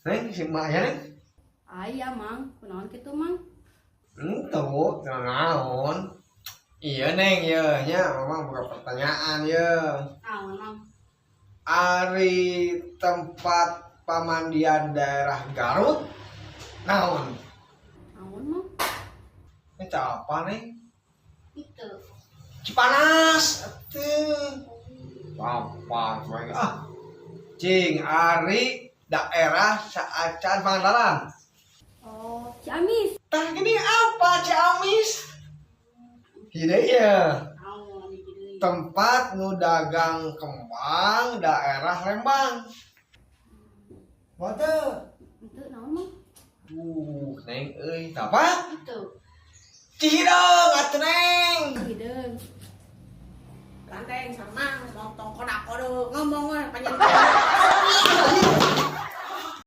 Neng, si emak ya, Neng? Aya, Mang. Kunaon kitu, Mang? Ento, naon. Iya, Neng, ya, nya, Mamang buka pertanyaan ya. Naon, Mang? Ari tempat pamandian daerah Garut, naon? Naon, Mang? Ini apa, Neng? Itu. Cipanas, atuh. Apa, ah. Cing, ari daerah saacan Pangandaran. Oh, Ciamis. Tah, gini apa Ciamis? Ide ya. Naon deui? Tempat nu dagang kembang daerah Lembang. Waduh. Itu naon, Mang? Neng euy, apa? Itu. Cihideung atuh, Neng. Hideung. Gandeng sama motong kodak kode ngomong we panjang.